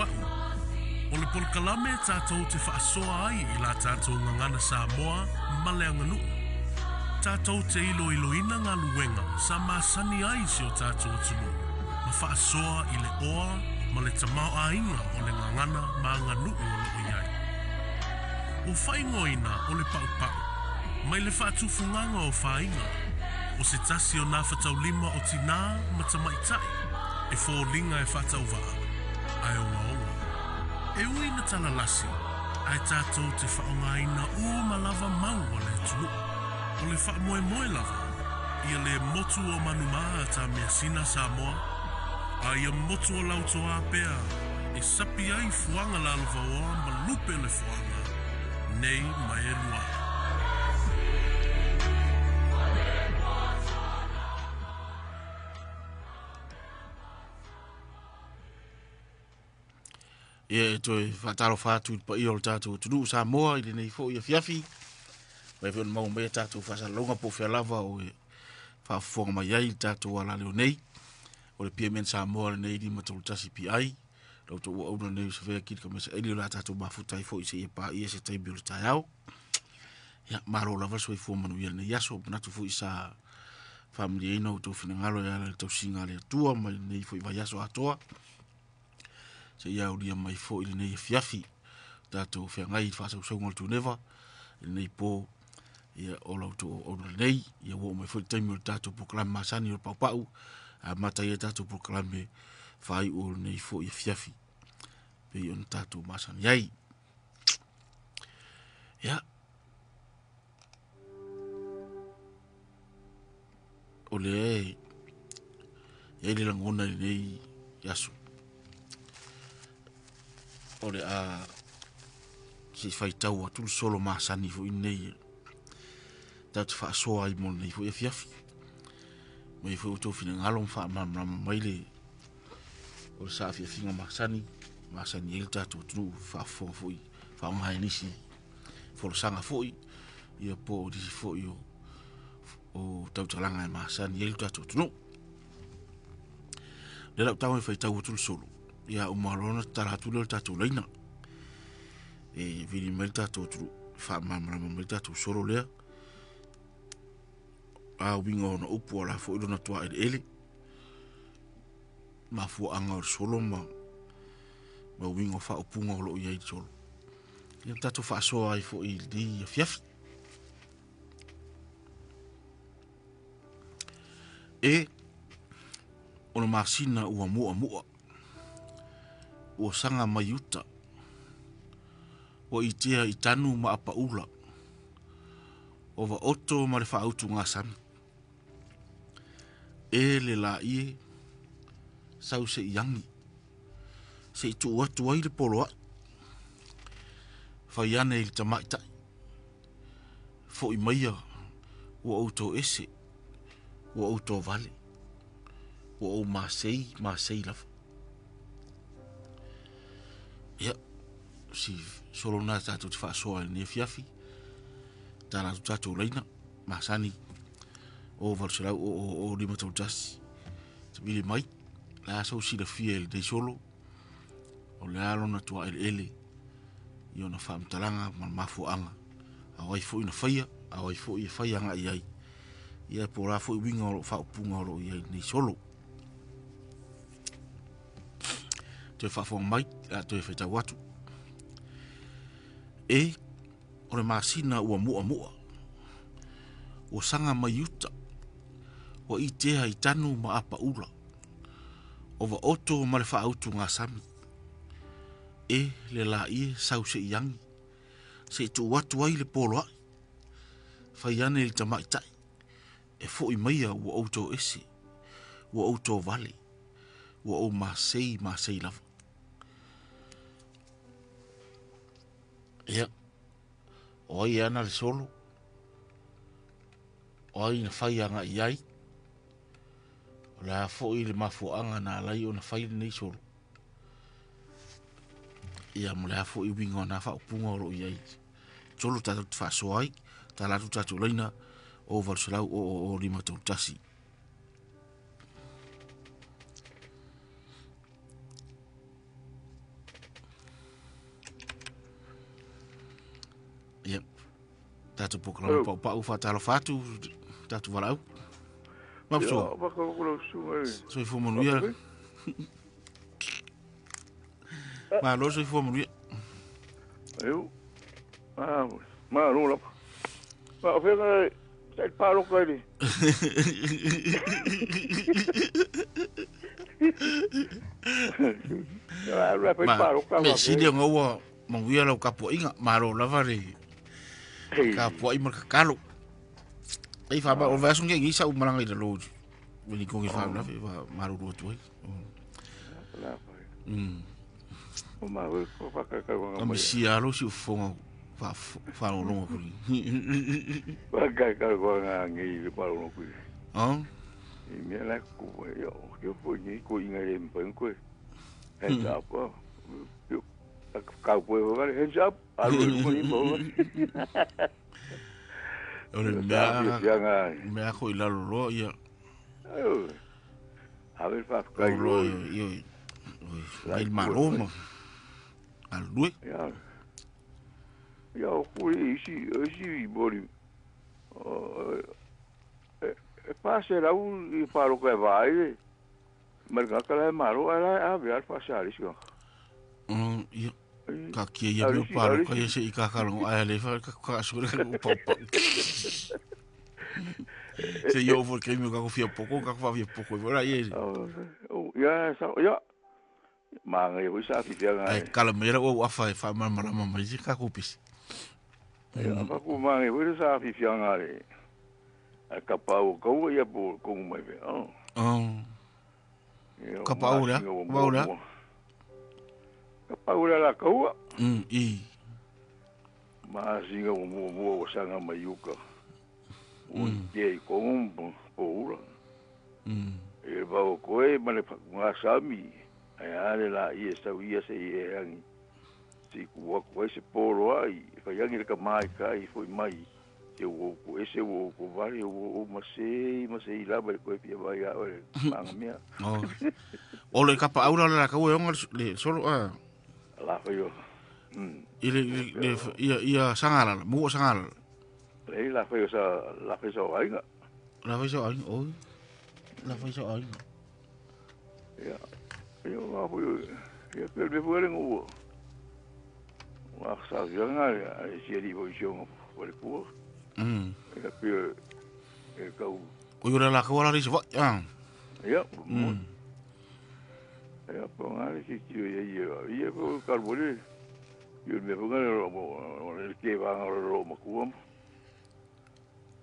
Paupau. O le polokalame tatou te faasoa ai i la tatou gagana Samoa ma le aganuu. Tatou te iloiloina galuega sa masani ai si o tatou atunuu ma faasoa i le oa ma le tamaoaiga o le gagana ma aganuu o lo o i ai. Ua faaigoaina o le paupau mai le faatufugaga o faiga, o se tasi o nafataulima o tinā ma tamaitai e foliga e faatauvaa ae ogaoga. E ui na talalasi, ae tatou te faaaogaina uma lava mau a le atunuu. O le faamoemoe lava, ia le motu o Manumā ta measina Samoa, a ia motu o Lautoā pea e sapi ai fuaga lalovaoa ma lupe o le foaga, nei ma e lua. Ia e toe faatalofa atu i le paia o le tatou atunuu Samoa i lenei foi afiafi. Mai foi ona maua mai a tatou faasalalauga po o fea lava o e faafofoga mai ai i le tatou alaleo nei. O le PMN Samoa lenei 531 PI. La outou auauna lenei o Savea Kili Kamesa Eli o le a tatou mafuta ai foi seia paia se taimi o le taeao. Ia, malo lava le soifua manuia i lenei aso. Manatu foi sa faamalieina outou finagalo e ala i le tausiga a le Atua mai lenei foi vaiaso atoa. Seia aulia mai foi lenei afiafi. Tatou feagai i le faasausauga o le Tuneva i lenei po ia o la outou auauna lenei. Ia ua oo mai foi le taimi o le tatou polokalame masani o le paupau. Amata ai le tatou polokalame faaiu o lenei foi afiafi pei ona tatou masani ai. Ia, o lea e i ai le lagona i lenei aso o le a se i faitau atu le solo masani foi lenei tatou te faasoa ai mo lenei foi afiafi. Mai foi outou finagalo ma faamalamalama mai le o le saafiafiga masani masani ai le tatou atunuu faafofoga foi faaaoga ai nisi folasaga foi ia po o nisi foi o tautalaga e masani ai le tatou atunuu. Lea lau tago e faitau atu le solo ia uma loa ona tatala atu lea o le tatou laina e vili mai le tatou atunuu faamalamalama mai le tatou solo lea a uiga o ona upu o la foi lona tuaeleele mafuaaga o le solo ma uiga o faaupuga o lo o i ai i le solo. Ia tatou faasoa ai foi i lenei afiafi. E o le masina ua mu'amu'a, ua saga mai uta, ua itea i tanu ma apaula, o vaoto ma le faautugasami. E le laie, sau se i agi, se i tuu atu ai le poloai, fai ane i le tamaitai, fo'i maia ua ou toese, ua ou tovale, ua ou masei, masei lava. Ia, si solo na tatou te faasoa i lenei afiafi, tala atu tatou laina, masani, o 800 o o o 531, te vili mai, le a sou silafia i lenei solo, o le a lona tuaeleele, i ona faamatalaga ma le mafuaaga, a o ai foi na faia, a o ai foi e fai agai ai, ia po o le a foi uiga o lo o faaupuga o lo o i ai lenei solo. Toe faafofoga mai, a toe faitau atu. E, o le masina ua mu'amu'a, ua saga mai uta, ua itea i tanu ma apaula, o vaoto ma le faautugasami. E, le laie sau se i agi, se i tuu atu ai le poloai, fai ane i le tamaitai, e fo'i maia ua ou toese, ua ou tovale, ua ou masei, masei lava. Ia, o ai e ana le solo, o ai na fai agai i ai, o le a foi le mafuaaga na ala ai ona fai lenei solo. Ia mo le a foi uiga o na faaupuga o lo o i ai. Solo tatou te faasoa ai, tala atu tatou laina o 800 o o 531. Tatou polokalame paupau faatalofa atu tatou valaau. Mapusoa. Soifua manuia. Malo soifua manuia. Eu. Ah, malo lava. Ma o fega sai paloka ile. Ma sili o ngaua manuia lau kapuaiga malo lava le kapuai ma le kakalo. Ei fa o vaso nge ngi sa u malanga i le lo. Ni ko ngi fa la fa malulu atu ai. O ma ko fa ka ka nga. Misi alo si ufonga fa fa lo ku. Fa ka ka nga ngi le pa lo ku. Ah. I me la ku yo yo po ni ko inga le mpa ko. Hands up. Yo ka po va hands up. Alo ko ni mo. O le mea ko i lalo loa ia. Ave fa ka lo io. Ai malo ma. Alue. Ya. Ya o ku isi isi bori. E pase la u i paro ka vai. Marga ka la maro ala a ve al pase ali si. Ia ka kia ia meu paro ka ia se i ka kalango ai le fa ka ka sura ka pa pa. Se yo for que mi ka ko fia poko ka ko fia poko ora ia. Ya sa ya. Manga ia sa fi fia ngai. Ai kala mera o afa e fa marama mai si ka ko pisi. Ya fa ku manga ia sa fi fia ngai. A ka pau ko ia po ko mai ve. Oh. Ka pau la. Pau la. Ka pau la kaua. I. Ma singa o mo mo o sanga mai uka. O te ko mo po ura. E va o koe ma le ngā sami. Ai ale la ia sau ia se ia angi. Si ku ko se polo ai, fa yangi le ka mai ka i foi mai. Se o ko ese o ko vari o ma se la ba ko pia vai a ole manga mea. Oh. O le kapa aura la ka o nga le solo a. La fa yo. I le ia ia sangala, mo sangala. Le la fa yo sa la fa so ai nga. La fa so ai, oi. La fa so ai. Ya. Yo va fu yo pe le fu le ngo. Wa sa nga ai si ri vo jo po le ku. Ya pe e ka u. O yo la ka wala ri so ya. Ya. Ya po nga le ki ki ye ye ye ko carbone. Yo me fu nga ro le ke va nga ro ma ku.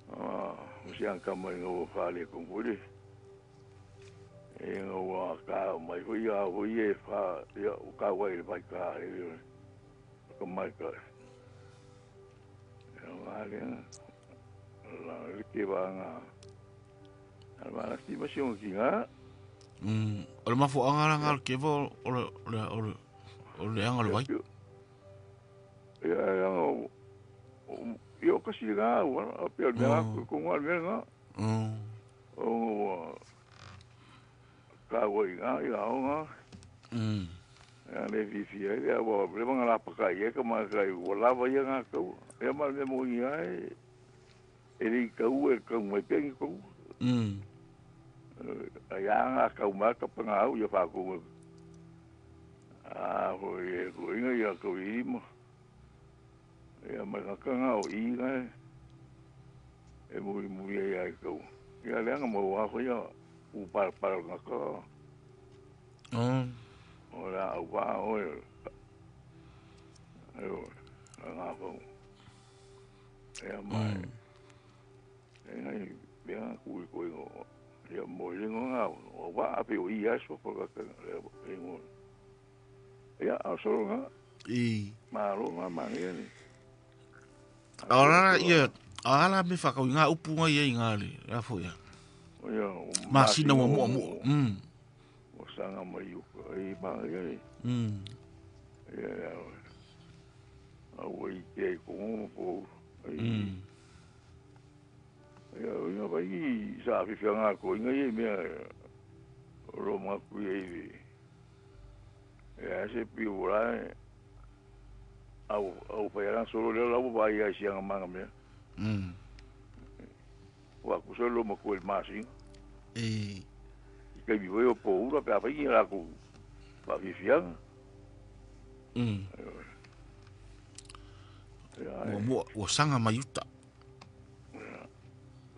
Ah, o si an ka mai ngo fa le ko le. E ngo ka mai fu ya fu ye fa ya ka wa le vai ka le. Ka mai ka. Ya va le. La le ke va nga. Al va la estimación ki nga. O le mafu anga la nga ke vo o le o le o le anga le vai. Ya ya yo ka si nga wa pe le ko nga le nga. O ka wa nga ya o nga. Ya le vi fi ya wa le nga la pa ka ye ka ma ka wa la va ya nga ka ya ma le mo ya e ri ka u e ka mo pe ko. Ya nga ka ma ka pa nga u ya fa ko. A ho ye ko inga ya ko i mo. Ya ma ka nga o i nga. E mo mo ya ya ko. Ya le nga mo wa ho ya u pa pa nga ka. Ora wa o. Ayo nga ko. Ya ma. E ngai ya ku ko ngo. Ya mo le nga o wa ape o ia so ko ka le ngo. Ya a so nga. I ma ro ma ma ni. Ora ia ala me fa ka nga upu nga ia nga le la fo ya. O ya ma sina mo mo. O sanga mai u i ma ia. Ya ya. A o i ke ko mo po. Ya o nga vai sa fi fi nga ko nga ia me ro ma ku ia. Ya se pi ora au au fa era solo le la vai a sia manga me. Ua kusa lo ma koe masinga. E I kaimi foi o pōura pe a whaingi la ku whaafiafiaga. Ia, Ua mua ua saga mai uta.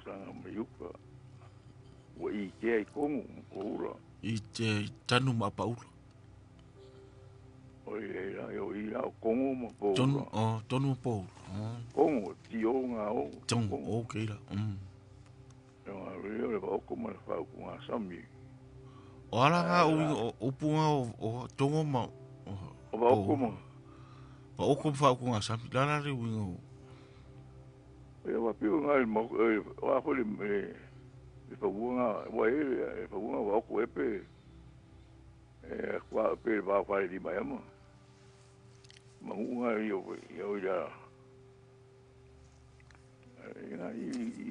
Saga mai uka. Ua itea i Kogo ma Pōura. I te i tanu ma apaula. O i la o i la o Kogo ma Tonu Pōura. o tonu ma Pōura. O Kogo, tio ngā o. Tongo Kogo. o ke la. Ia ngā reo le vaoko ma le whauku ngā sami. O ala ngā Ai o la. o upunga o tongo ma o O vaoko Pōura. ma. Pa o ko whauku ngā sami. La la le uinga o. Ia wa pio ngā ma wa fo le le whauanga wa e le whauanga vaoko e pe e kwa pe va whare di mai ama. Mangu ngā i o i o ia i ngā i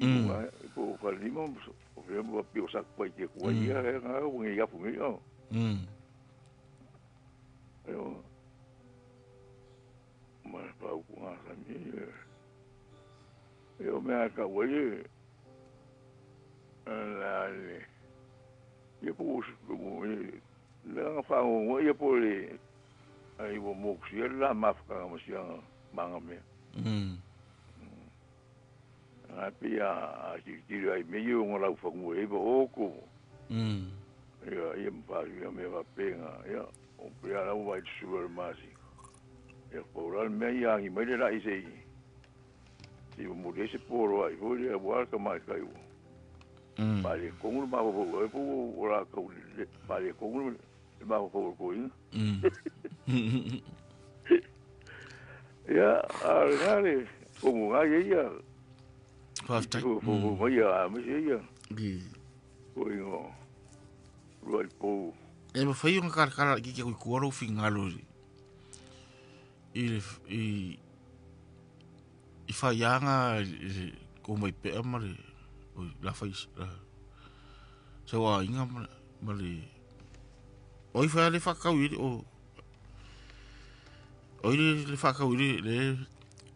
ngā po whare di ma o fe mo pio sak pai te kua ia e ngā o ngi afu ngi o. Io ma pa ku ngā sami. Io mea ka wai la le ia po le nga fa o ia po le ai o mo si la ma fa ma si manga me. A pi a ti ti ai me yo ngo la fa ngo e bo ko. Ia ia ma ia me va penga ia o pe ala o vai su ma si. Ia po ra me ia ngi me la i sei. Ti o mo le se poro ai vo le wa ka mai kai o. Pa le kongu ma vo vo po o la ka le pa le kongu ma vo vo ko i. Ia a le kongu ga ia. Whaftai. Vo vo vo ia me ia. I. Ko i ngo. Roi po. E ma whai o ngā karakara ki kia kui kuaro whingalo i le i i whaianga i ko mai pea ma le o la whai la sa wa inga ma le o i whai le whakau i o o i le whakau i le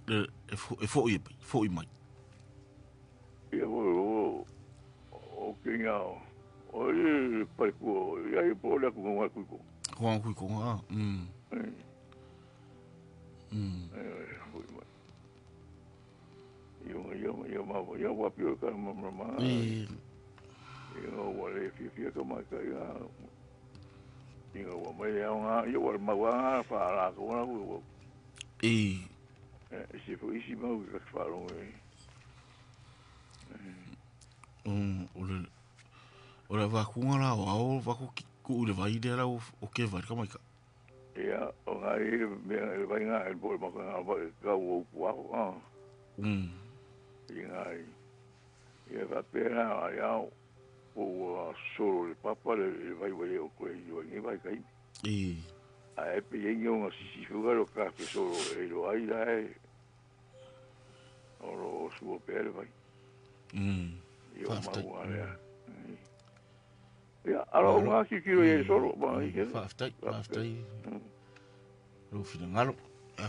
le e fo i fo i mai. Ia o o ke ngā o i pai ku ia i po le ku ngā ku ko. Ko ngā kui ko ngā. Ia ia ia ma ia wa pio ka ma ma. E Ia wa le fi fi ka ma ka ia. Ia wa mai ia ngā ia wa ma wa ngā fa la ko na ku. E E se fo isi mau ka fa lo e. O le vakunga la o ao vaku ki ku le vai le la o ke vai ka mai ka. Ia o ngā i me le vai ngā e po ma ka ngā ka o ku a. I ngā i. Ia va pera ia o solo le papa le vai vai o ko i o ngi vai kai. E A e pe ngi o ngā sisi fuga lo ka ke solo e lo ai la e. O lo suo pere vai. I o mau a lea. Ia, ara o ngā kikiro i solo, ma i ke. Whaftai, whaftai. Ro whina ngalo.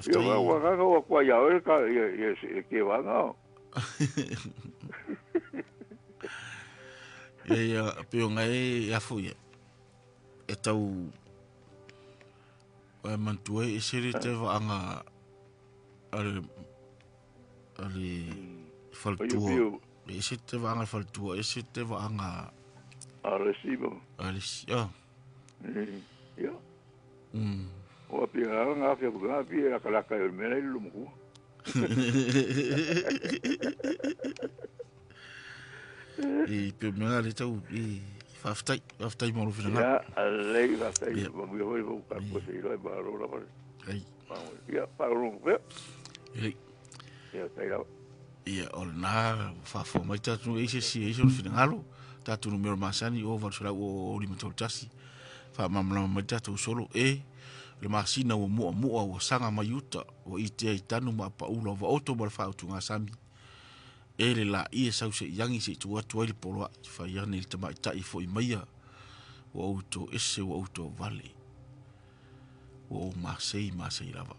Ia, wa wa ka wa kwa ia e ka ia ia ke wanga. Ia ia pe o ngai ia fu ia. E tau e mantua e sere te vaanga ale ale faltua. E se te vaanga faltua, e se te vaanga Arecibo. Arecibo. Ia. O apia ngā whia ku ngā whia ka laka e mera i lumu. E pe mea le tau e whaftai, whaftai mō rowhina ngā. Ia, alei whaftai, ma mui hoi hoi ka koe se iro e mahalo la whare. Ai. Ia, wharongo pea. Ei. Ia, tai rawa. Ia, o le nā, whawhua mai tātu e se si e se o rowhina ngalo. Tātu numero masani o valu o o lima tolu tasi. Wha mamlama mai tātou solo e le masina o mua mua o sanga mai uta o i te tanu ma paula o oto ma wha ngā sami. E le la i e sau se yangi se tu atu ai le poloa wha iane le tamai tai fo i maia o auto ese o auto vale o o masei masei lava.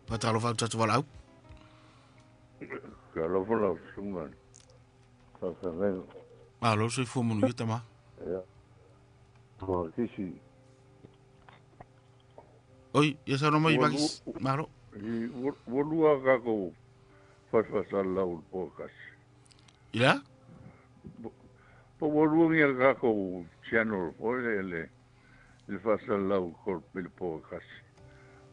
Faatalofa atu tatou valaau. Ke alofa lau susuga i le faafeagaiga. Malo le soifua manuia tama. Ia, Makisi. Oi, ia saunoa mai Makisi. Malo. Ua lua a tatou faifasalalau i le podcast. I le a? Po ua lua ni a tatou channel foi lele i le faasalalau i le podcast.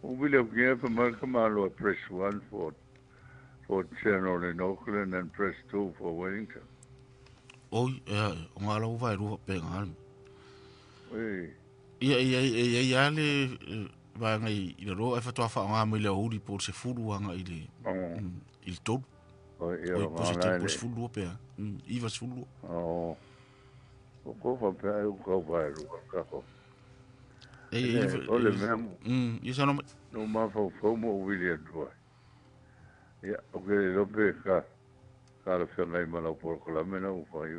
Ua vili atu nei fai mai le tamaloa press 1 for channel in Auckland and press 2 for Wellington. Oi, ea, o ngā lau vae rua pe ngā. Oi. Ia, ia, ia, ia, ia le vaega i lalo, e whatoa wha ngā mai le auri po se furu anga i le, i le tolu. Oi, ia, Oi, po se ngā te lai po le. se furu lua pea. Iwa se furu lua. Oh. O ko wha pea e ukau vae rua kako. E, e, Le, e, o le mea mo. Ia sa no mai. No mawhau mo o wili atu ai. Ia, o ke le lope ka la whangai ma lau porokalame na u whai.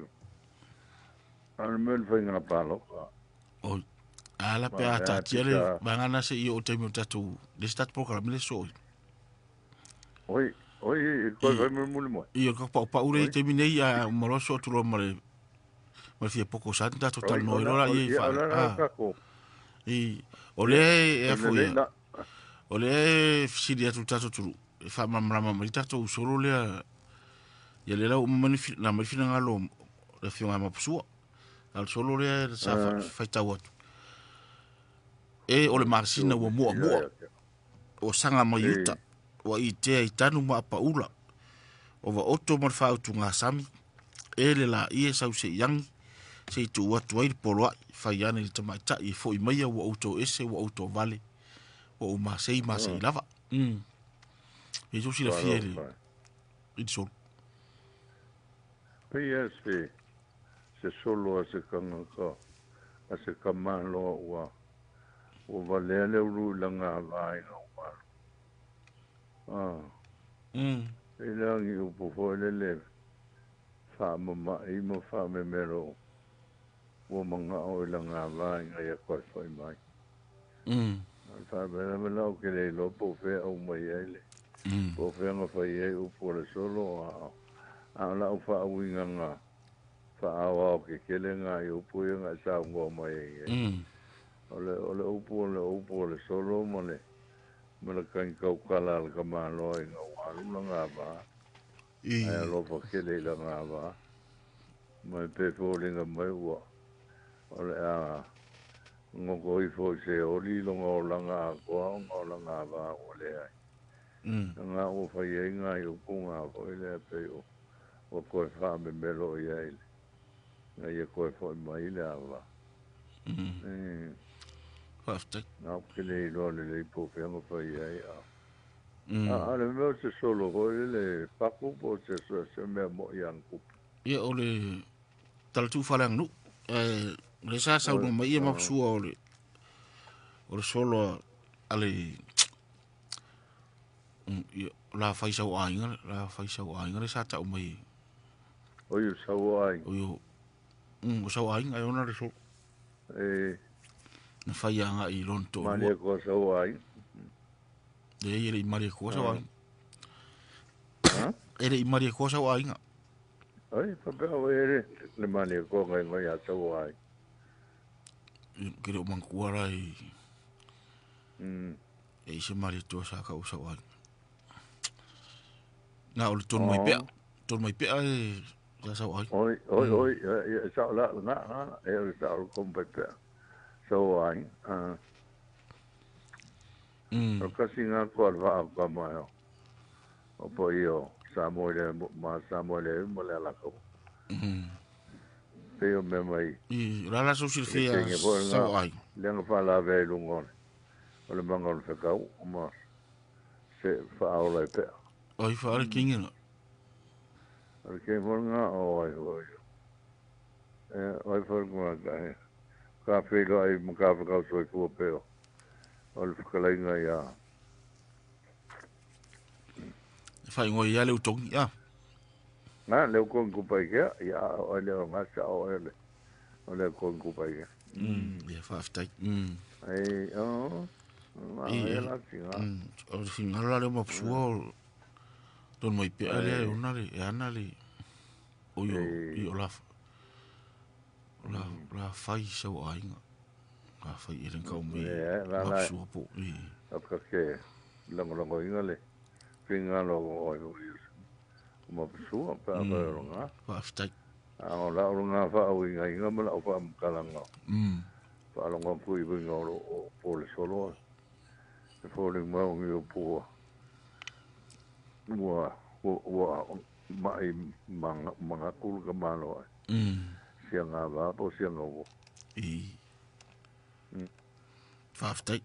Ana mea whai ngā pāloka. Oi, ala Ma pea mea tātia le pita. vangana se i o taimi o tātou, le start porokalame le so. Oi, oi, i koe whai mea muli mai. I o ka pau pau le Oi. taimi nei a maloso atu loa ma le fia poko sa tātou Oi, talanoa i ona, lola i ia, wha. ona Ah, kako. i, o le e O afo le ia. na. O le fesili atu tātou turu. E whaamamrama mai tātou usolo lea. Ia le lau umani na mai finangalo le fionga mapusua. Al solo lea sa whaitau atu. E o le masina ua mua mua. O sanga mai uta. Ua i tea i tanu ma apa ula. O wa oto ma whautu ngā sami. E le la ie sau se iangi. Se i tu atu ai le poloai. Whai ane le tamaitai e fo i maia ua auto ese ua auto vale. Ua o masei masei lava. E tō sila fia i le solo. Pei se solo a se kangaka, a se kamaloa ua valea le uru i langa vai ngau malu. Ah. E langi upo foi le le whaamama'i ma whaamemero ua mangao i langa vai ngai a koe whai mai. Whaamela mela o ke le lopo whea au mai ai le. Po whea ngā whai ai upo le solo a la o whaawinga ngā whaawao ke kele ngā i upo ia ngā sao ngō mai ai. O le upo o le solo ma le kanikau kala le kamaloa i ngā walu la ngā wā. Ai alofa kele i la ngā wā. Mai pe fōlinga mai ua. O le a ngoko ifo i se oli longa o langa a koa o ngā o langa wā o le ai. Ngā o whai ai ngā i upo ngā whai le pe o koe whaame melo i ai le. Ngā ia koe whai mai le a wā. Whaftai. Ngā kele i loa le leipo whenga whai ai a. A le mea o se solo hoi le paku po se mea mo i ankupu. Ia o le talatu whaleang nu. Le sa sau no mai ia mapsua o le solo a le la whai sau ainga, la whai sau ainga le sa tau mai. Oi o sau ainga. Oi o, o sau ainga e ona le solo. E. Na whai anga i lon tō. Maria koa sau ainga. Le e le i Maria koa sau ainga. E le i Maria koa sau ainga. Oi, papea o e le Maria koa ngai ngai a sau ainga. Kere o mangkua rai e i se Maria toa sa ka o sau ainga. Nā o le tonu mai pea. Tonu mai pea e sa sau ainga. Oi, oi, oi, e sao la, ngā, ngā, e o sao le kompai pea. Sau ainga. O kasi ngā koa le wha ka mai o. O po i o Samoa le, ma Samoa le ma le alakau. Pei o mea mai. I rala sau silfia sau ainga. Lenga wha i lunga ole. O le manga o le whakau, o ma se wha i pea. Oi wha ale kingi na. O le kingi ngā o ai hoi. E ai wha ngā ka he. Ka whiro ai ma ka whakau soi fua peo. O le whakalainga ia. Whai ngoi ia le utongi, ia. Ngā, leo kongi kupai kea, ia o leo ngā sa o le. O leo kongi kupai kea. Ia, whaaftai. Ai, o. Ma ia la tinga. O le finagalo la lea o Mapusua o lona mai pea lea e ona le e ana le o i o la o la la fai sau aiga. La fai e lenka o mai Mapusua po. Ka ke lagolagoina le finagalo o o Mapusua pe a fai o lona. Faafetai. A o lau lona faauigaina ma lau faamatalaga. Faalogo atu i uiga o loo po le solo e foliga mai o ni upu ua ua ma'i manatu le tamaloa sia gavā po o sia gauo. Faafetai.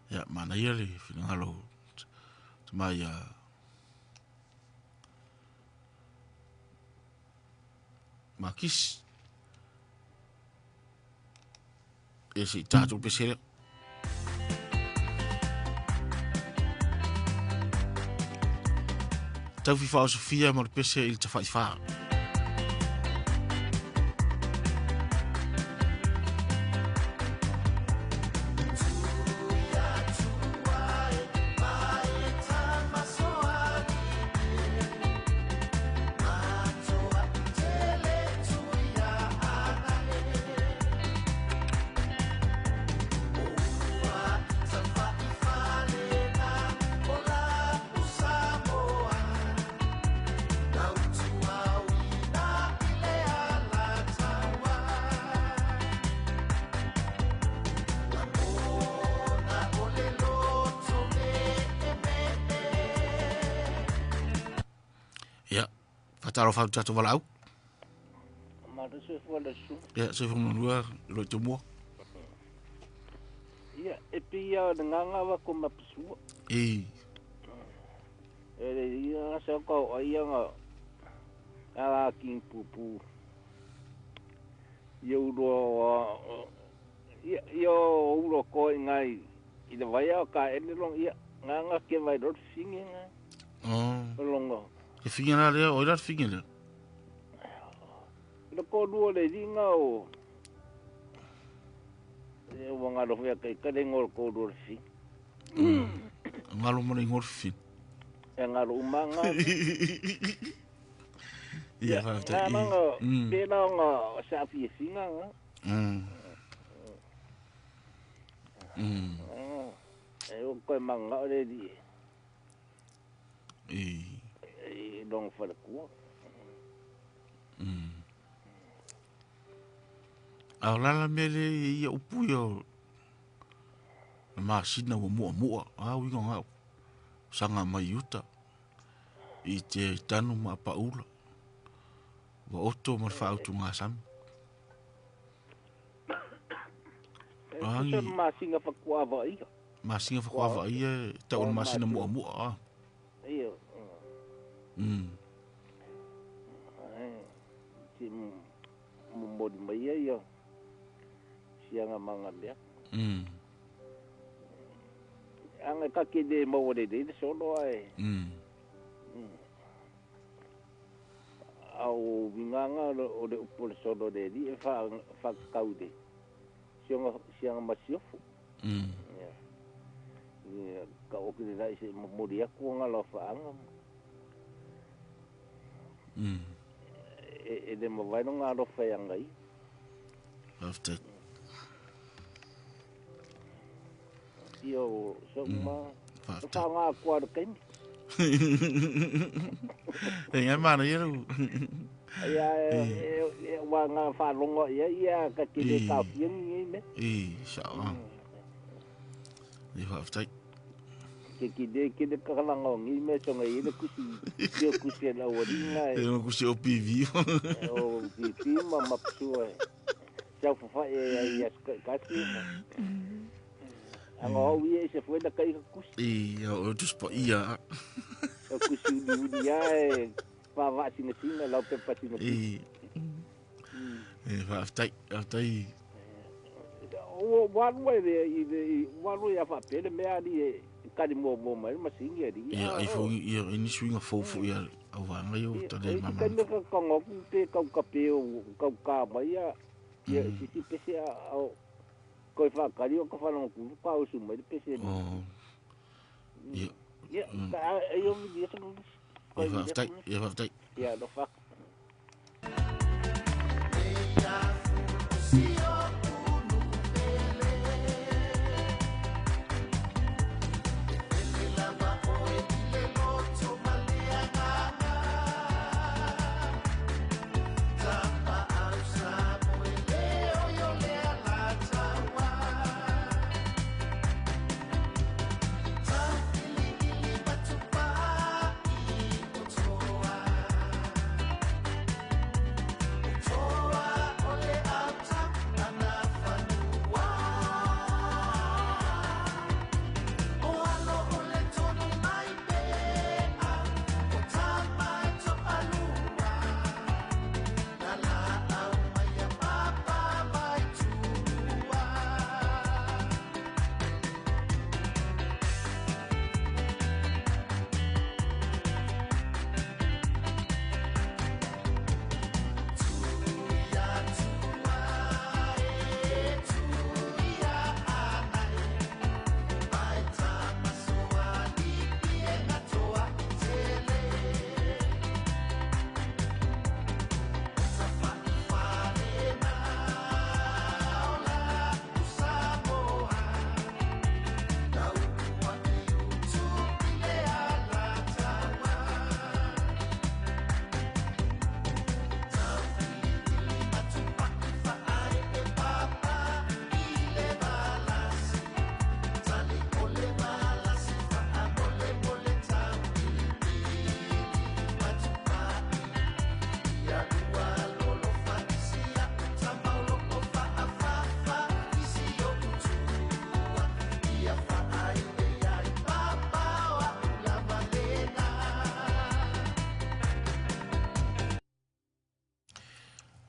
Ia manaia le finagalo tama ia Makisi. Ia se i tatou pese lea. Taufi faaosofia ma le pese i le tafaifā. Ia, faatalofa atu tatou valaau. Malo soifua le susuga. Ia, soifua manua lo i tumua. Ia, e pei lava o le gaga wa ko mapusua. E le ia sa ka o ai nga ala king pupu. Ia ulo ia ia ulo ko ngai i le vai o ka ele long ia gaga ke vai ro finge nga. Oh. Longo. Ke finge la lea, o ila finge lea. Le ko lua le ringa o e ua ngalo fea kai kare ngol ko lua le finge. Ngalo mana i ngol finge. E ngalo umanga. Ia, faafetai. Nga nga pela nga sa fia finga nga. E o koe manga o le li. E long whare kua. A o lala mea le ia upu ia o le masina ua muamua a uiga ngau sanga mai uta i te tanu ma paula ua oto ma le faautuga sami. E masina fakuava ia. Masina fakuava ia tau o le masina muamua a. Ia. Ti momoli mai ia sianga manga mea. Anga ka ke le maua le le solo ai. Au vinganga o le upu le solo le li e fa kau le. Sianga sianga masiofu. Ia ka o ke le se momoli aku nga lo fa anga. E le mawai no ngā rofa e anga i. Faafetai. Ia o sa uma. Faafetai. Fa ngā kua le kaimi. E ngai mana ia ru. Ia e wa ngā whalonga ia ia ka ki le ka fiangi i me. I, sa o. I faafetai. Ke ki le ki le kakalanga o ngi me songa i le kusi kio kusi e lau ringa e. E kusi o PV. O PV ma mapsua e. Sau fafa e ai as kasi. Anga au ia se foi na kai kusi. I o tu spo ia. O kusi uli uli ia e pa va singa singa lau pe pa singa. I. E faafetai, faafetai. O walu e i walu ia fa pele me ali e kari mo mo mai masingi ali. Ia ai fo ia ni suinga fofo ia au vanga ia tale mama. Kai me ka kongo ku te kau ka pe o kau ka mai ia. Ia sisi pese a o koe whakari o ka whanonga kuru ka usu mai le pese ni. Oh. Ia. Ia, ka a io mi dia sa Ia faafetai, ia faafetai. Ia, no whaka.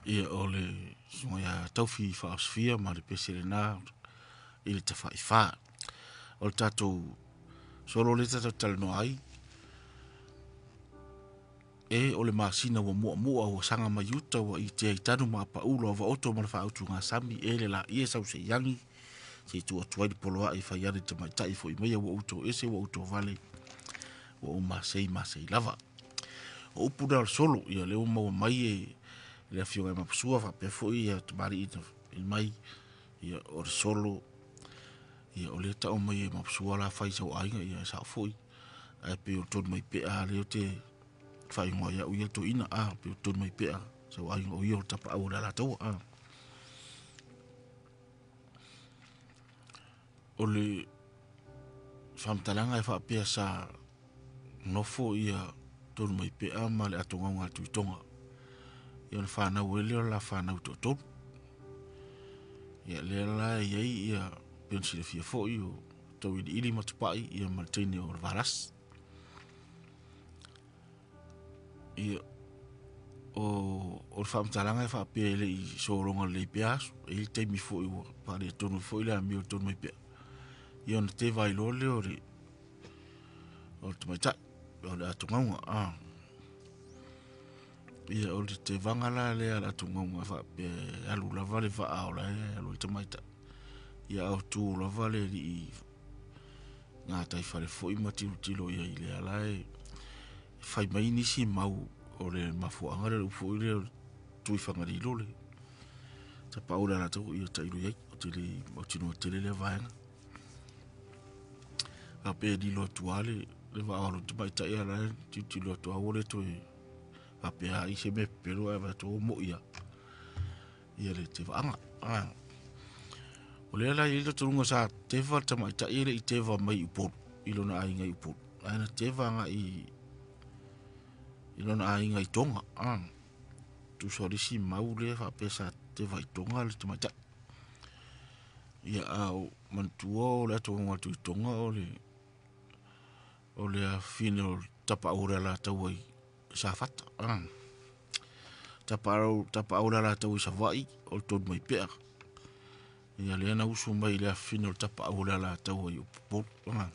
Ia o le susuga ia Taufi Faaosofia ma le pese lena i le tafaifā. O le tatou solo le tatou talanoa ai, e o le masina ua muamua ua saga mai uta ua itea i tanu ma apaula o vaoto ma le faautugasami e le laia sau seiagi se i tuu atu ai le poloai e fai ana i tamaitai foi mai ua outou ese ua outou vale ua ou masei masei lava. O upu na o le solo ia lea ua maua mai e le afioga i Mapusua faapea foi ia tamalii na mai ia o le solo ia o lea tau mai e Mapusua la fai sau aiga ia e sao foi ae pei o le tonu mai pea lea o te faaigoa ai au ia toeaina a pei o le tonu mai pea sau aiga o ia o le tapaau o le Alataua a. O le faamatalaga e faapea sa nofo ia tonu mai pea ma le atogauga a le Tuitoga. Ia ona whanau ai lea o la whanau toatolu. Ia lea la e iai ia pei ona silafia foi o Tauiliili ma Tupai ia ma le teine o le Valasi. Ia o, o le faamatalaga e faapea e le i sologa lelei pea aso. E i ai le taimi foi ua faaletonu foi le amio o le tonu mai pea. Ia ona teva ai loa lea o le o le tamaitai, o le atogauga. Ah. Ia o le tevaga la lea a le atogauga e faapea e alu lava le vaa o la e alu ai le tamaitai. Ia a o tu lava le alii gataifale foi ma tilotilo i ai i lea la e fai mai nisi mau o le mafuaaga lea o le upu foi lea o le tuifagalilo le tapaau o le Alataua ia tailo i ai o te le mautinoa tele lea vaega. Faapea e lilo atu lava le, le vaa o le tamaitai a la e tilotilo atu lava ua le toe faapea ai se mea pepelo ae vaai atu ua moi lava ia le tevaaga. Ah. O lea la e i ai le talitonuga sa teva le tamaitai e le i teva mai i Upolu, i lona aiga i Upolu. Ae na teva agai i, i lona aiga i Tonga. Ah. Tusa o le isi mau lea faapea sa teva i Tonga le tamaitai. Ia a o manatua o le atoaga atu i Tonga o le o le afine o le tapaau o le Alataua i Safata. Ah. Tapaau, tapaau o le Alataua i Savaii o le tonu mai pea. Ia lea na usu mai i le afine o le tapaau o le Alataua i Upolu. Ah.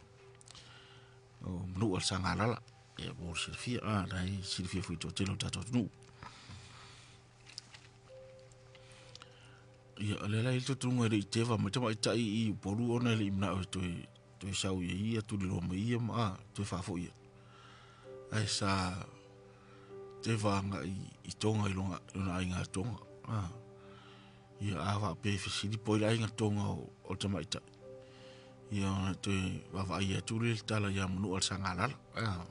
O Manua le Sagalala. Ia mo le silafia. Ah, la e silafia foi toatele o le tatou atunuu. Ia, o lea la e i ai le talitonuga e le i teva mai le tamaitai i Upolu ona e le i manao e toe, toe sau i ai ia tuliloa mai ia ma a, toe faafoi atu. Ae sa teva agai i Tonga i lona, lona aiga Tonga. A. Ia, a faapea e fesili po o ai le aiga Tonga o, o le tamaitai. Ia, ona toe vaavaai atu lea i le tala ia Manua le Sagalala. A.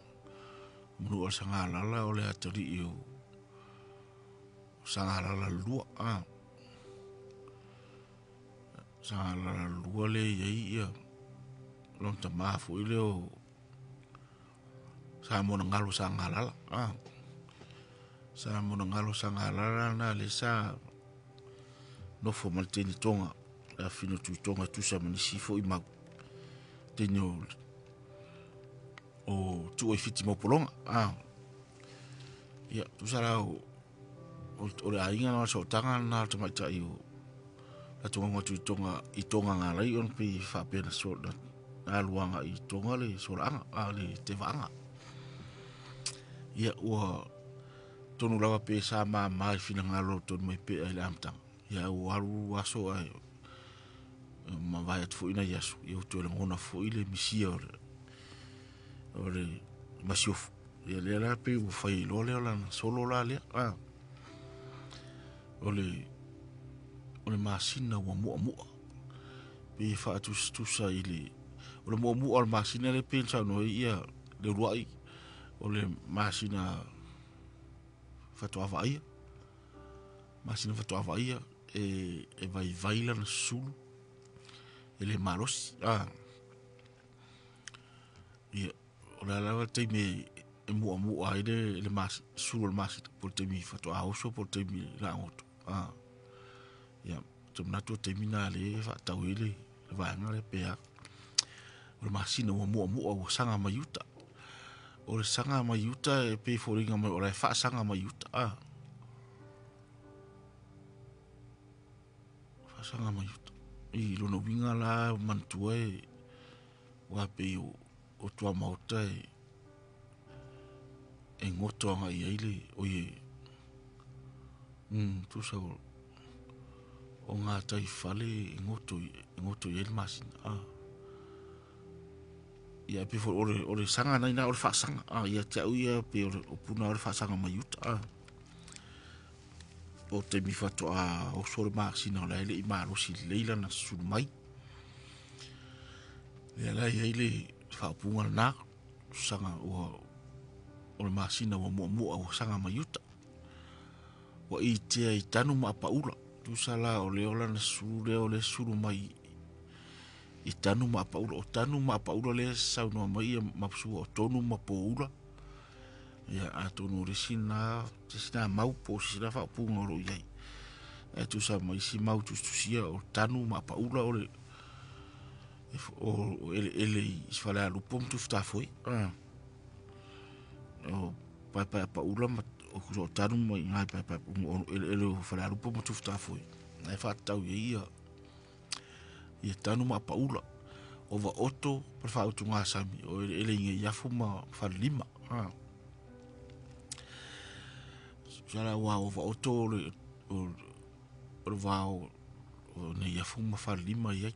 Manua le Sagalala o le atalii o Sagalala lua. A. Sagalala lua lea e i ai ia lona tamā foi lea o Samonagalo Sagalala. A. Samonagalo Sagalala na lea sa nofo ma le teine Tonga, le afifino atu i Tonga e tusa ma nisi foi mau teine o o Tuu ai Fiti mau pologa. A. Ia, tusa la o o le aiga na o le sootaga lena o le tamaitai o latou galuega atu i Tonga i Tonga galai ona pei e faapea na so na alu agai i Tonga le solaaga a le tevaaga. Ia ua tonu lava pe sa mama i finagalo o tonu mai pea i le amataga. Ia ua alu aso ae mavae atu foi nai aso, ia ua toe lagona foi le misia o le o le masiofo. Ia lea la pei ua fai ai loa lea o lana solo la lea. A. O le o le masina ua muamua. Pei e faatusatusa i le o le muamua o le masina lea pei ona saunoa ai ia le uluai o le masina faatoa vaaia. Masina faatoa vaaia e, e vaivai lana susulu e le malosi. A. Ia, o le a lava le taimi e muamua ai le, le mas, sulu o le masina, po o le taimi faatoa oso, po o le taimi lagoto. Ah. Ia, te manatu o taimi na le e faatau ai le, le vaega lea pe a. O le masina ua muamua ua saga mai uta. O le saga mai uta e pei foliga mai o la e faasaga mai uta. Ah. Faasaga mai uta. I lona uiga la manatua e Aua pei o, o tuamaota e, e goto agai i ai le, oi e, tusa o, o gatai fale e goto, e goto i ai le masina. Ah. Ia, e pei foi o le, o le saga na ina o le faasaga. Ah, ia te au ia, pei o le, o puna o le faasaga mai uta. Ah. O taimi faatoa oso le masina o la e le i malosi lelei lana susulu mai. Lea la e i ai le faaupuga lena, saga ua o le masina ua muamua ua saga mai uta. Ua itea i tanu ma apaula. Tusa la o lea o lana sulu lea o le sulu mai i tanu ma apaula. O tanu ma apaula lea saunoa mai ia Mapusua o tonu ma poula. Ia atonu o le isi lena, se isi lena mau po o se isi lena faaupuga o lo o i ai. Ae tusa ma isi mau tusitusia o tanu ma apaula o le o eleele i Falealupo ma Tufutafoe. O paepae apaula ma o tanu ma i ngai paepae o eleele o Falealupo ma Tufutafoe. Ae faatatau i ai ia ia tanu ma apaula. O Vaoto ma le faautugasami o eleele i Neiafu ma Falelima. Tusa la ua o Vaoto o le o, o le va o, o Neiafu ma Falelima i ai.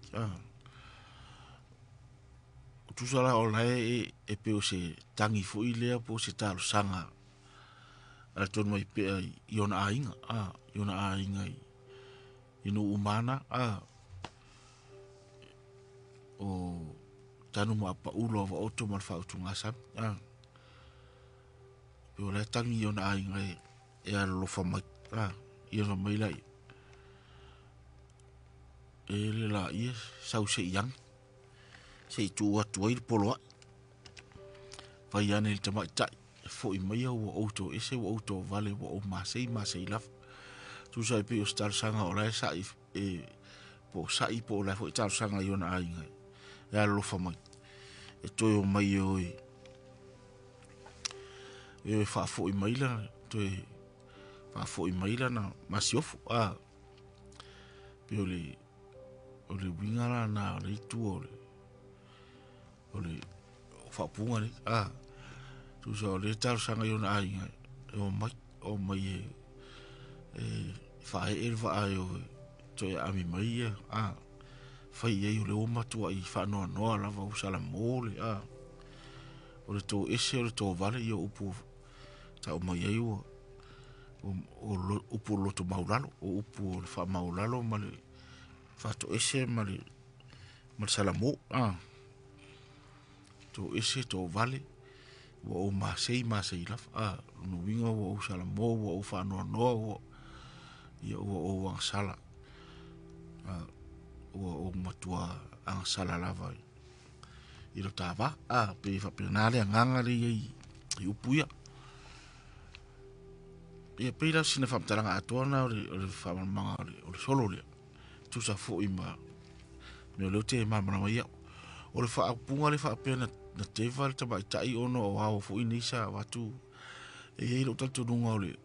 O tusa la o la e, e pei o se tangi foi lea po o se talosaga a le tonu mai pea i, i ona aiga, a, i ona aiga i, i Nuumana, a, o tanu ma apaula o Vaoto ma le faautugasami, a. Pei o la e tangi i ona aiga e, e alolofa mai, a, i ona mai la ia. E le la ia, sau se i agi, se i tuu atu ai le poloai. Fai ane i le tamaitai, e foi mai au ua ou toese, ua ou toavale, ua ou masei, masei lava. Tusa e pei o se talosaga o la e sa'i e po o sa'i po o la e foi talosaga i ona aiga e alolofa mai. E toe o mai e oe e oe faafoi mai la toe faafoi mai lana masiofo. A pei o le o le uiga la na o le itu o le o le faaupuga nei. A tusa o le talosaga i ona aiga e o mai o mai e e faaee le vaa e oe Toe aami mai ia, a, fai i ai o lea ua matuai faanoanoa lava ua salamo le, a, o le toese o le tovale ia o upu tau mai ai ua o upu o le loto maulalo, o upu o le faamaulalo ma le faatoese ma le salamo, a, toese, tovale, ua ou masei, masei lava, a, lona uiga ua ou salamo, ua ou faanoanoa, ua, ia ua ou agasala, a, ua ou matua agasala lava i lo ta va, a, pe faapena le agaga le i ai i upu ia. Ia pei la sina faamatalaga atoa na o le faamalamalamaga o le solo lea. Tusa foi ma mea o lea ou te malamalama ai au. O le faaupuga le faapea na teva le tamaitai ona o ao foi nei sa avatu. E i ai lou talitonuga o le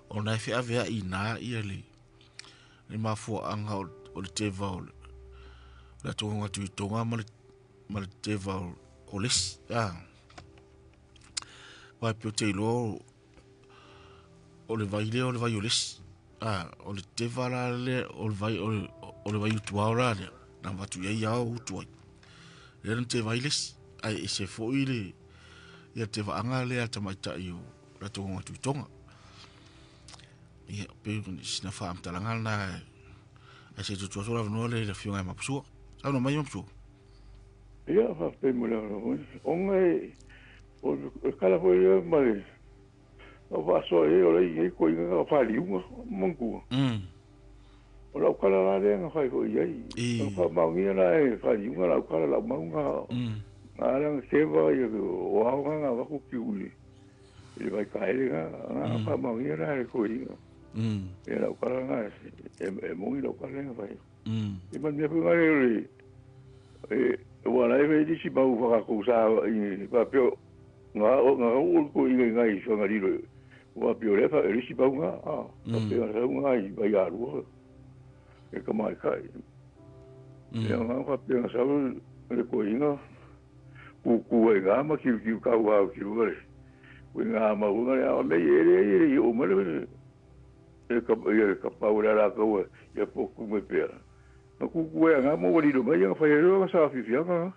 ona e feaveai i ina ia le mafuaaga o le teva o le atoaga atu i Tonga ma le teva o le isi. Vai pei ou te iloa o le vai lea o le vai o le isi. O le teva la lea o le vai o le vai utuao la lea na avatu i ai ao utu ai. Lea na teva ai le isi. Ae ese foi le ia tevaaga lea a le tamaitai o latou atu i Tonga. Ia pei o sina faamatalaga lena ae se i tuutuu atu le avanoa lea i le afioga ia Mapusua. Saunoa mai Mapusua. Ia, faafetai mo le avanoa. Ona e o le kala foi lea ma le na faasoa i ai o la e i ai koiga na faliuga manatua. O lau kala la lea na fai foi i ai. O faamaonia la e faliuga lau kala lau mau na na ala na teva ia o ao na na avatu kiu i le vai kaele na na faamaonia la e koiga. Ia lau kala na e moni lau kala lea na fai. I manuia foi na le e ua la e fai nisi mau whakakou sa i faapea ngā ngā o ko i ngā i whangariro ua pio le fa e lisi mau ngā a faapea sau ngā i vai arua e ka mai kai ia ngā faapea ngā sau le koinga kuku ai ngā ma kiu kiu kau au kiu le ko ngā mau ngā a me e le e i o mele e ka ia ka pau la la kau ia poku me pea na kuku e ngā mo wali mai ia whai roa sa fifianga.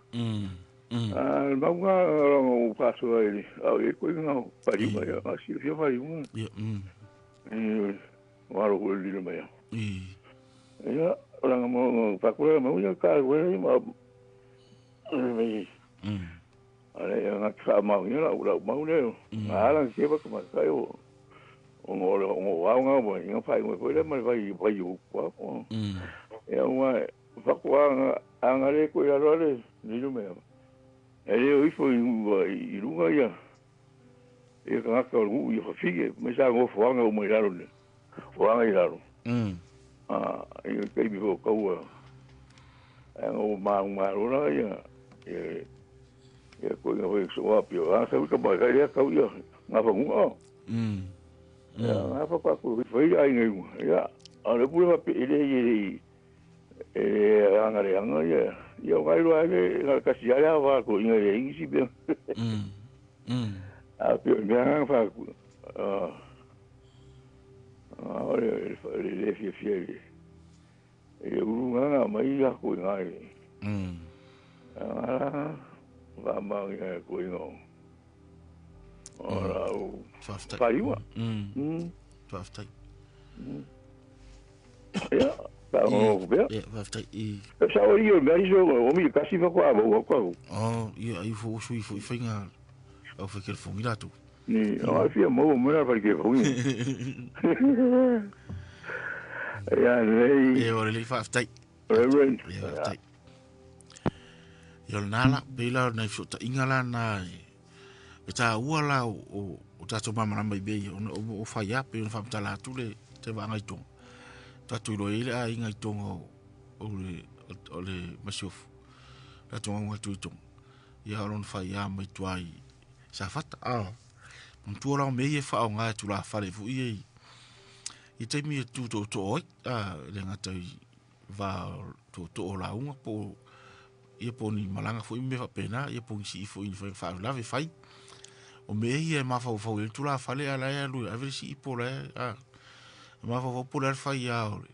A mau ngā o whasoa e au e koe ngā pariunga ia ngā silafia pariunga. Ia. E waro koe lilo mai. Ia ranga mo whakura mau ia ka koe ma mai. Ale ia ngā wha mau ia lau lau mau leo. Ngā ala ke waka mai kai o o ngō ngō wau ngā mo ngā whai ngō koe le mai whai whai o kwa. Ia ua whakua anga le koe alo le lilo mai. E leo ifo i lunga ia e kangaka o ngu i whawhige me sa ngō whanga o mai lalo ne whanga i lalo. A i kei mi ho kaua e ngō maunga marora ia e ia koe ngā hoi soa pio a sa wika mai kai lea kau ia ngā whangunga. Ia ngā whakaku whai ai ngai unga. Ia a le pule whape e le i e anga le anga ia ia o ngai roa e ngā kasi ai a wā ko inga e ingisi pia. A pio mea ngā whaku a ore le le fia fia e uru ngā ngā mai a ko inga e. A wā mau ia ko inga o. Ora o whariwa. Whaftai. Ia, pa o pea. Ia, whaftai i. Sa o i o mea iso o mi kasi whakwa a wau kau. Oh, ia, ai fo usu i fo i whainga au whai kere whongi rātou. Ni, o ai fia mau o mera whai kere whongi. Ia, nei. Ia, ore lei whaftai. Reverend. Ia, whaftai. Ia, o nā la, pēla o nai whiota inga la nā e tā ua la o tātou mamarama i mea ia, o whai a, pe o whamtala atu le te waanga i tonga. Tātou iloa i le a inga i tonga o le masiofu. Tātou ngā atu i tonga. Ia o lona whai a mai tua i Safata. Mantua la o mea ia whao ngā atu la whare fu ia i taimi e tū tō tō oi, le ngata i vā tō tō o la unga po ia po ni malanga fo i me whapena, ia po ngisi i fo i whai whai lave whai. O mea ia e mawhau whau e tu la whale a la e alu, a vere si i po la e, a. E mawhau whau po le whai a o le.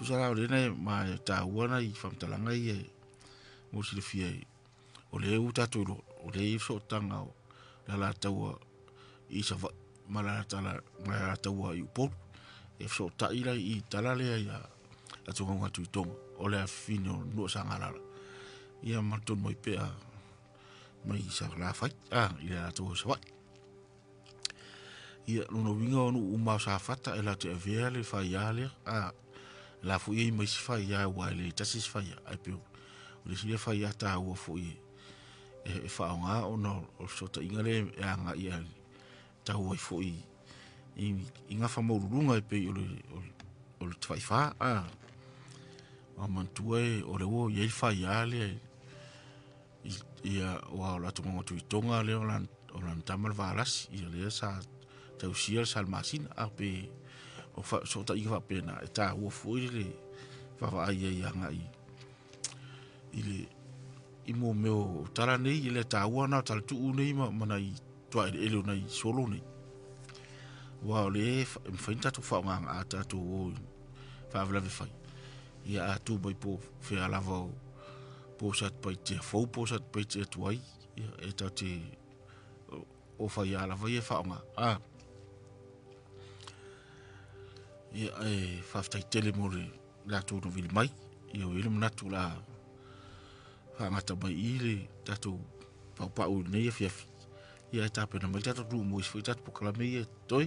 Tusa la o lea na ma e taua nai faamatalaga ia mo le silafia o lea ua tatou iloa o lea e i ai fesootaga o le Alataua i Savaii ma le Alataua i Upolu. E fesootai la i i tala lea ia Atugaluga a Tuitoga o le afafine o le nuu o Sagalala ia ma tonu mai pea mai Salafai a i le Alataua i Savaii. Ia lona uiga o nuu uma o Safata e latou te avea le faia lea a la foi e i ai ma isi faia aua e le tasi se faia ae pei o le isi lea faia taua foi e faaaoga ona o le fesootaiga lea e agai i tau ai foi i gafa maualuluga e pei o le tafaifa a manatua o lea ua i ai le faia lea ia aua o le atugaluga Tuitoga lea o lana tama le Valasi ia lea sa tausia le Salemasina a pe o fesootaiga faapena e taua foi le vaavaai ai agai i le i mo mea o tala nei e le taua na o tala tuu nei ma nai tuaeleele o nai solo nei aua o lea e mafai ona tatou faaaoga a tatou o i faalavelave fai ia a tu mai po o fea lava o po o Satupaitea fou po o Satupaitea tuai ia e tatou te o faia lava ia e faaaoga a ia e faafetai tele mo le latou na vili mai ia ua i ai le manatu o le a faagata mai i le tatou paupau i lenei afiafi ia ae tapena mai le tatou atunuu mo isi foi tatou polokalame ia e totoe.